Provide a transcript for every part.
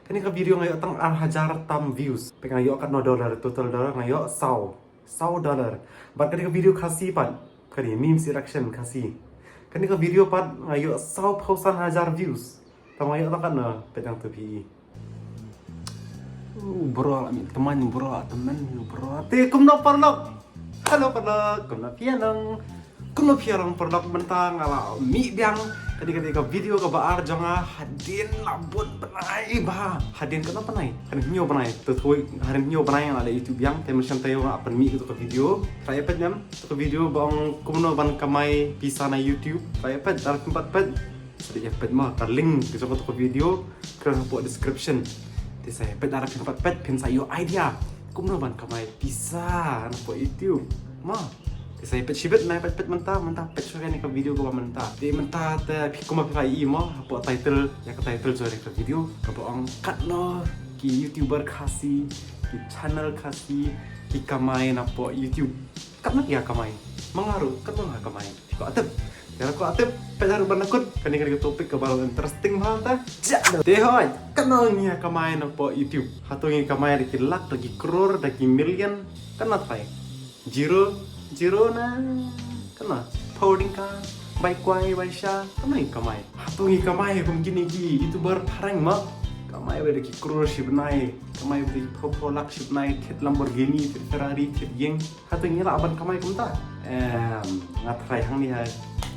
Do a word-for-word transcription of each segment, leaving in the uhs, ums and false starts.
Kane ka video nga ïoh tang ar hajar tam views. Peit nga ïoh katno dollar, total dollar nga ïoh saw. Saw dollar. Bad kane ka video Khasi pat. Kane memes reaction Khasi. Kane ka video pat nga ïoh saw phew san hajar views. Tang nga ïoh tang katno, peit tang tu phi. Uh, bro, la mih tymmen, bro, la tymmen, bro. Te kumno paralok? Hello paralok, kumno phi ïa long? Kumno phi ïa long paralok, mynta nga la mih biang. Kane kane ka video kaba ar jong nga, hadien la bun bnai bha. Hadien katno bnai? Hadien hynñiew bnai. To thui, hadien hynñiew bnai nga la leh YouTube biang, te mynshem taïew nga pynmih kato ka video. Try peit ne em, kato ka video ba ong kumno ban kamai pisa na YouTube. Try peit, dar phin pat peit. Sa ïa peit mo, ka link ka jong kato ka video kren hapoh description. Te sa ïa peit, lada phin pat peit phin sa ïoh idea kumno ban kamai pisa na hapoh YouTube mo. Te sa ïa peit shibit, nai peit peit mynta, mynta peit shuwa kane ka video kaba mynta. Te mynta te phi kumba phi la ïohi mo hapoh title, ïa ka title jong kane ka video kaba ong katno ki YouTuber Khasi, ki channel Khasi ki kamai na hapoh YouTube. Katno ki ïa kamai? Ma nga ruh katno nga kamai? Phi kwah tip? Te lada kwah tip, peit haduh ban da kut. Kane ka dei ka topic kaba long interesting bha ta. Te hoi, katno ngi ïa kamai na hapoh YouTube? Hato ngi kamai da ki lak, da ki crore, da ki million? Katno trai? Zero, zero na. Katno? Phew tyngka, bai kwai, bai sha, katno ngi kamai? Hato ngi kamai kum kine ki YouTuber phareng mo? Kamai beit da ki crore shi bnai, kamai beit da ki phew phew lak shi bnai, thied Lamborghini, thied Ferrari, thied ïing. Hato ngi lah ban kamai kumta? Em, nga tharai hangne ha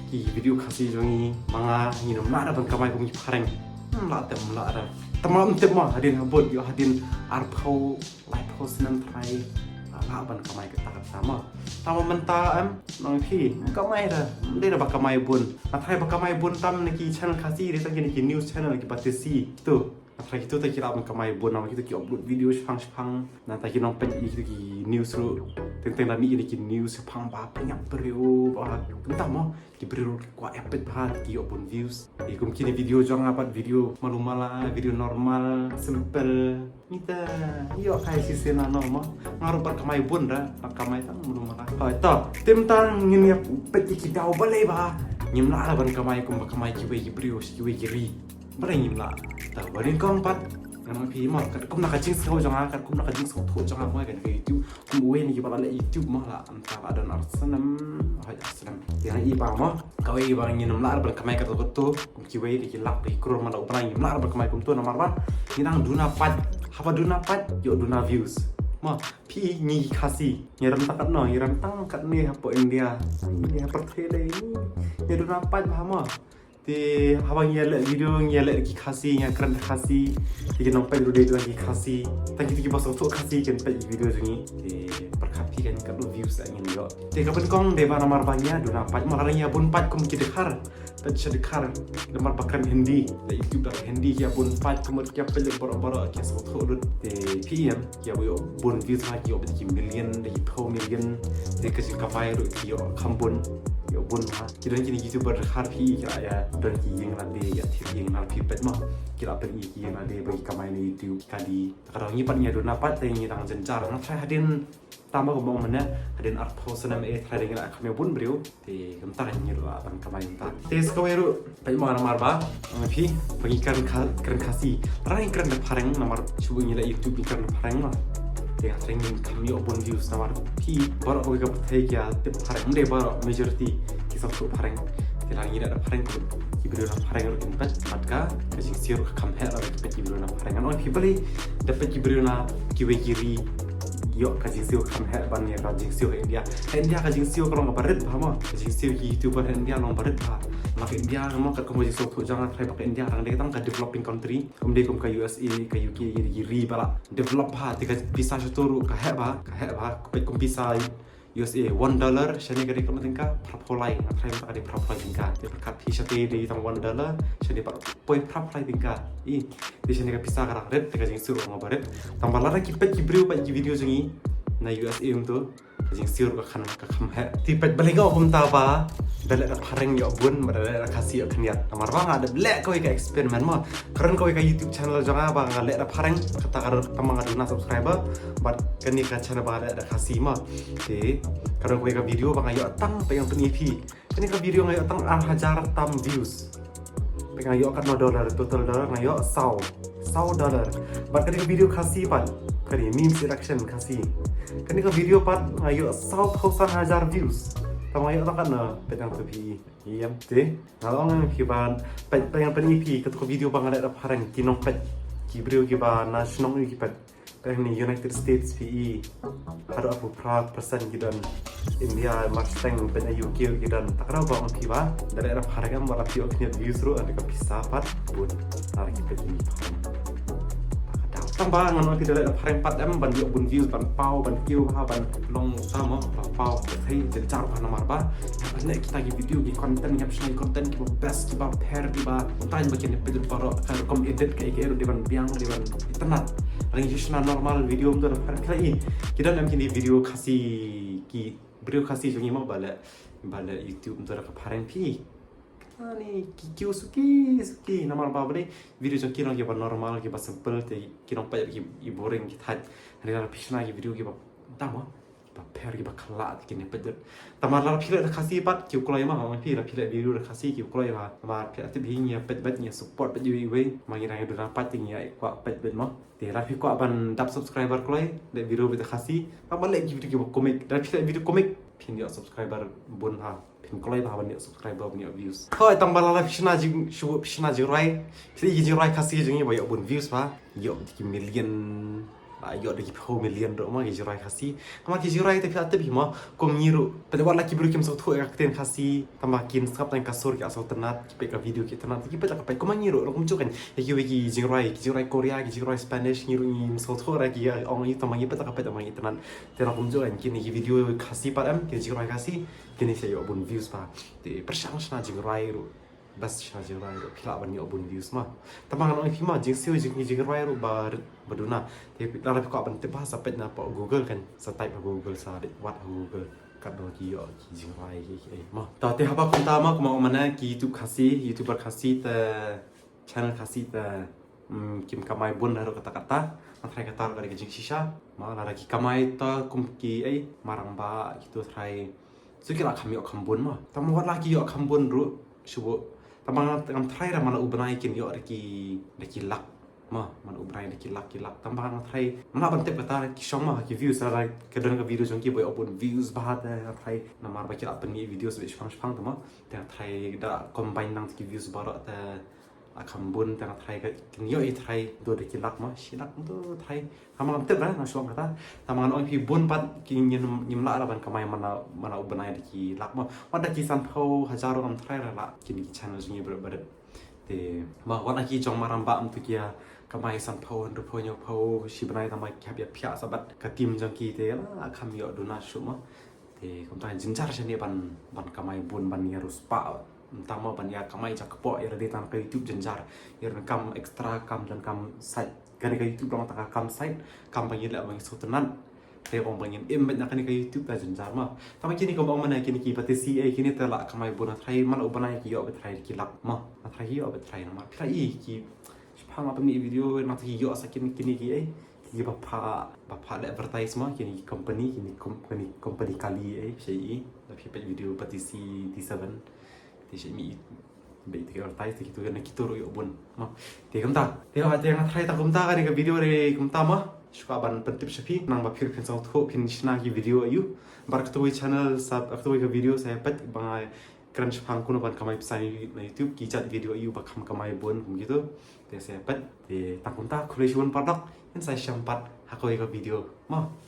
ki video Khasi jong ngi, ma nga ngin ym lah da ban kamai kum ki phareng. Hmm, lah tip, lah da. Tang ma ym tip mo, hadien habud, ïoh hadien arphew, laiphew snem tharai, lah ban kamai kata kata mo. Tang ma mynta em, nong phi, ym kamai da, ym dei da ba kamai bun. Nga tharai ba kamai bun tam na ki channel Khasi, dei tang kine ki news channel kiba tesi. Tu. Nga tharai kito te ki lah ban kamai bun, namar kito ki upload video shipang shipang. Nangta ki nongpeit ïa kito ki news ruh. Teng teng da mih ïa ki news shipang ba pynïap briew ba kumta mo. Ki briew ruh ki kwah ïa peit bha, ki ïoh bun views. Ïa kum kine video jong nga pat, video malu mala, video normal, simple. Ngi te ïoh kai shisien nano mo. Nga ruh pat kamai bun da, pat kamai tang malu mala. Hoi to, te mynta ngin ïa peit ïa ki daw balei ba ngim lah ban kamai kumba kamai kiwei ki briew sha kiwei ki ri. Balei ngim lah? Ta ba nyngkong pat, ngan ong phi mo, katkum na ka jingsngew jong nga, katkum na ka jingsngewthuh jong nga mo, kane ka YouTube. Kum uwei na kiba la leh YouTube mo, la ynda la don ar snem, hoi ar snem. Te nga i ba mo, kawei ba ngin ym lah ban kamai kato kato, kum kiwei da ki lak da ki crore man la u bnai, ngim lah ban kamai kumto, namar ba ngi dang duna pait, haba duna pait ïoh duna views. Mo, phi, ngi Khasi, ngi rem tang katno, ngi rem tang katne hapoh India. Ngi ha pyrthei lei ngi, ngi duna pait bha mo. Te haba ngi ïa leh video, ngi ïa leh da ki Khasi, ngi ïa kren da Khasi. Te ki nongpeit ruh dei tang ki Khasi. Tang kito kiba sngewthuh Khasi kin peit ki video jong ngi. Te pyrkhat phi kan katno views la ngin ïoh. Te kaba nyngkong dei ba namar ba ngi ïa duna pait, ma lada ngi ïa bun pait kum ki Dkhar. Peit sha Dkhar. Namar ba kren Hindi. Da YouTube da Hindi ki ïa bun pait kum ki ïa peit lut baroh baroh ki ïa sngewthuh lut. Te phi ïa Ki ïa bun views ha, ki ïoh beit ki million, da ki phew million, da ka jingkamai ruh ki ïoh kham bun, ïoh bun ha. Ki don kine YouTuber Dkhar phi, ki la ïa don ki ïing lade, ïa thied ïing lade phi peit mo. Ki la peit ïa ki ïing lade ba ki kamai na YouTube, ki kali. Te ka daw ngi pat ngi ïa duna pait te ngi dang jynjar. Nga tharai hadien tang ba kumba ong mynne, hadien arphew snem eh tharai ngi la kham ïa bun briew. Te kumta ngi ruh la ban kamai kumta. Te sa kawei ruh, peit mo namar ba, eh, phi, ba ngi kren Kha-, kren Khasi. Lada ngi kren da phareng namar shu ngi leh YouTube ngi kren da phareng mo. Te nga tharai ngin kham ïoh bun views namar phi, baroh kawei ka pyrthei ki ïa tip phareng, ym dei baroh, majority ki sngewthuh phareng. Te lada ngi leh da phareng ki briew na phareng ruh kin peit, bad ka, ka jingsiew ruh ka kham heh lada ki peit ki briew na phareng. Ngan ong phi balei, da peit ki briew na kiwei ki ri, ïoh ka jingsiew kham heh ban ïa ka jingsiew ha India. Ha India ka jingsiew ka long kaba rit bha mo. Ka jingsiew ki YouTuber ha India long ba rit bha. Namar ka India mo katkum ka jingsngewthuh jong nga tharai ba ka India ka dang dei tang ka developing country. Kam dei kum ka U S A, ka U K, ki ri ba la develop bha. Te ka pisa shato ruh ka heh bha, ka heh bha. Peit kum pisa U S A, one dollar shane ka dei katno tyngka? Phraphew lai. Nga tharai mynta ka dei phraphew lai tyngka. Te pyrkhat phi shate dei tang one dollar, shane pat poi phraphew lai tyngka. I, te shane ka pisa ka dang rit, te ka jingsiew ruh ka long ba rit. Tang ba lada ki peit ki briew peit ki video jong ngi na U S A kumto, ka jingsiew ruh ka kham, ka kham heh. Te peit balei nga ong kumta ba da leh da phareng ïoh bun, ba da leh da Khasi ïoh khyndiat. Namar ba nga dep leh kawei ka experiment mo. Ka don kawei ka YouTube channel jong nga ba nga leh da phareng, kata ka don tang ba nga duna subscriber, bad kane ka channel ba nga leh da Khasi mo. Te ka don kawei ka video ba nga ïoh tang, peit ngan pyni ïa phi. Kane ka video nga ïoh tang ar hajar tam views. Nga ïoh katno dollar, total dollar nga ïoh saw, saw dollar. Bad kane ka video Khasi pat, kane memes reaction Khasi, kane ka video pat nga ïoh saw thousand hajar views. Tang nga ïoh tang katno, peit nangta phi. Ïam te nga ong ngan phi ban peit, peit ngan pyni phi kato ka video ba nga leh da phareng, ki nongpeit, ki briew kiba na shnong ïa ki peit. Peit ni United States phi i, haduh arphew phra percent ki don. India, Marseng, peit na U K ki don. Ta ka daw ba ong phi ba da leh da phareng em, ba la phi ïoh khyndiat views ruh, ynda ka pisa pat bun. Nara ki peit ni phareng. Ta ka daw tang ba ngan ong phi da leh da phareng pat em, ban ïoh bun views, ban paw, ban kiew bha, ban long, tang mo, ba paw. Hei, jynjar bha namar ba ban leh kita ki video, ki content, ki optional content kiba best, kiba pher, kiba tang ba kin peit baroh, ka rukom edit kaei kaei ruh dei ban biang, dei ban itynnad. Lada ngi shu shna normal video, ym don da phareng. Phi la i, ki don em kine video Khasi, ki briew Khasi jong ngi mo ba leh, ba leh YouTube, ym don da ka phareng phi. Ani ki kiew suki suki namar ba balei, video jong ki long kiba normal, kiba simple, te ki nongpeit ki, ki boring, ki thait. Hynrei lada phi shna ki video kiba, tang mo, kiba pher, kiba khlad, kine peit beit. Tang ba lada phi leh da Khasi pat ki kloi mo, ong phi, lada phi leh video da Khasi ki kloi bha. Tang ba phi la tip hi, ngi ïa peit beit, ngi ïa support beit iwei iwei. Ma ngi dang ïa duna pat, ngi ïa kwah peit beit mo. Te lada phi kwah ban dap subscriber kloi, leh video beit da Khasi. Tang ba leh ki video kiba comic. Lada phi leh video comic, phin ïoh subscriber bun bha. Phin kloi bha ban ïoh subscriber, ban ïoh views. Hoi, tang ba lada phi shna jing, shu phi shna jingrwai, phi ïoh jingrwai Khasi jong ngi ba ïoh bun views bha. Ïoh da ki million, ba ïoh da ki phew million ruh mo ki jingrwai Khasi. Namar ki jingrwai te phi la tip hi mo, kum ngi ruh, peit wat la ki briew kim sngewthuh ïa ka ktien Khasi, tang ba kin sngap tang ka sur, ki la sngewtynnad, ki peit ka video ki tynnad, ki peit la ka peit. Kum ngi ruh, ruh kumjuh kan, ïa kiwei ki jingrwai, ki jingrwai Korea, ki jingrwai Spanish, ngi ruh ngim sngewthuh ïa ki, ong ïa, tang ba ngi peit la ka peit, tang ba ngi tynnad. Te ruh kumjuh kan, kine ki video Khasi pat em, kine jingrwai Khasi, kine sa ïoh bun views bha. Te pyrshang shna jingrwai ruh. Best shna jingrwai ruh phi lah ban ïoh bun views mo. Tang ba ngan ong ïa phi mo, jingsiew jong ki jingrwai ruh ba rit ba duna. Te lada phi kwah ban tip bha, sa peit na poh Google kan, sa type ha Google, sa leit wad ha Google. Katno ki ïoh ki jingrwai ki, ki, eh, mo. Ta te haba kumta mo, kumba ong mynne, ki YouTube Khasi, YouTuber Khasi te, channel Khasi te, mm, kim kamai bun ruh katta katta. Nga tharai kata ruh ka dei ka jingshisha mo, lada ki kamai te kum ki, eh, Marangbah, kito tharai, so ki la kham ïoh kham bun mo. Tang ba wat la ki ïoh kham bun ruh, shu buh. Tang ba nga, ngam tharai ra man la u bnai kin ïoh da ki, da ki lak mo, man la u bnai da ki lak, ki lak. Tang ba nga tharai, nga lah ban tip kata ki shong mo, ki views, lada ka don ka video jong ki ba ïoh bun views bha te nga tharai, namar ba ki la pynmih video sa beit shipang shipang te mo. Te nga tharai da combine nang ki views baroh te la kham bun, te nga tharai ka, kin ïoh i tharai, to da ki lak mo, shi lak to tharai. Tang ba ngam tip ra, nga shu ong kata. Tang ba ngan ong ïa phi, bun pat ki ngim, ngim lah ra ban kamai man la, man la u bnai da ki lak mo. Wat da ki sanphew hajar ruh ngam tharai ra lah kine ki channel jong ngi barit barit. Te mo, wat la ki jong Marangbah mo, to ki ïa kamai sanphew, hynriewphew, hynñiewphew shi bnai, tang ba ki hap ïa phiah sa bad ka team jong ki, te la kham ïoh duna shuh mo. Te kumta jynjar shane ban, ban kamai bun, ban ïa riewspah. Tang mo ban ïa kamai ja kpoh, ïa lade tang ka YouTube jynjar. Ïa don kam extra, kam don kam side. Kane ka YouTube long tang ka kam side, kam ba ngi leh ba ngi sngewtynnad. Te ong ba ngin im beit na kane ka YouTube te jynjar mo. Tang ba kine kumba ong mynne, kine ki patisi, eh, kine te la kamai bun, nga tharai man la u bnai ki ïoh beit tharai ki lak mo. Nga tharai ki ïoh beit tharai, namar phi la i ki shipang la pynmih video, nangta ki ïoh sa kine, kine ki, eh, ki ba pha, ba pha leh advertise mo, kine ki company, kine kom-, kine company kali, eh, phi i, da phi peit video patisi T seven. Te shu mih beit te ki advertise te kito, na kito ruh ïoh bun mo. Te kumta. Te, te nga tharai tang kumta, kane ka video dei kumta mo. Shu kwah ban pyntip sha phi, nang ba phi ruh phin sngewthuh, phin shna ki video aïu. Bad katto ka channel sa, katto ka video sa ïa peit, ba nga kren shaphang kumno ban kamai pisa na YouTube, ki jait video aïu ba kham kamai bun kum kito. Te sa ïa peit, te tang kumta, khublei shibun paralok, ngin sa ïashem pat ha kawei ka video mo.